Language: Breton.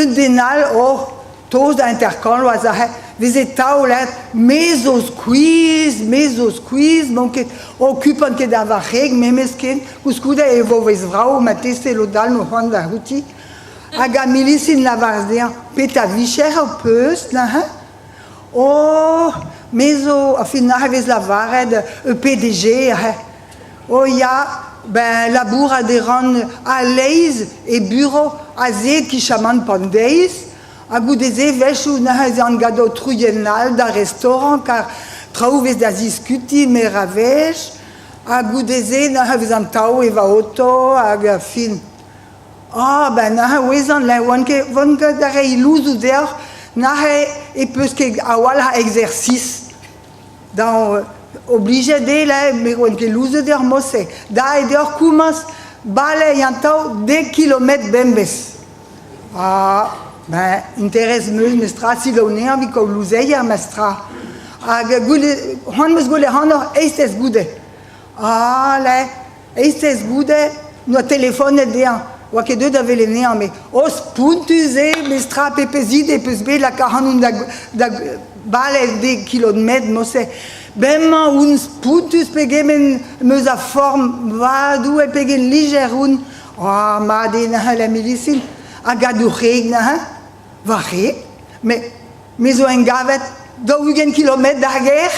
Un den all, oh, tost da interkañv oa aze, veze taolet, me zo skuizh, me zo skuizh, n'on ket, okupan ket ar varc'heg memes ken, koulskoude e vo vez vrav marteze lod all 'no c'hoant da c'houti. Hag ar milisin lavaras dezhañ, petra vicher ho peus neuze? Oh, me zo, enfin, neuze e vez lavaret PDG, aze. Oh ya, ben labourat e ran a-leizh e burev aze kichamant pan deiz ha goude-se 'wechoù neuze ez an gant aotrouien all d'ar restaurant kar traoù 'vez da ziskutiñ meur a wech ha goude-se neuze e vez an tav e va oto hag ar fin. Ah ben neuze 'ouezan ne oan ket 'vont ket da reiñ louzoù deoc'h neuze e peus ket a-walc'h a exercice. Da oblijet eo là, me 'oan ket louzet er mod-se. Da eo deoc'h komañs bale an tav dek kilometr bemdez. Ah, ben, interes 'm eus mestra selaou anezhañ evit kaout louzeier mestra. Hag goude, c'hoant 'm eus gwelet ac'hanoc'h eizhtez goude. Ah, là, eizhtez goude, 'noa telefonet dezhañ. Oa ket deuet da welet anezhañ, met oh spontus eo, mestra pepez ide 'peus bet lakaat ac'hanon da, da bale dek kilometr mod-se. Bremañ on spontus pegement 'm eus a form, va Doue pegen lijer on. Ah, mat eo neuze la milisin. Hag a-dour-c'hreg neuze, va c'hreg, met me zo engavet 40 kilometr d'ar gêr.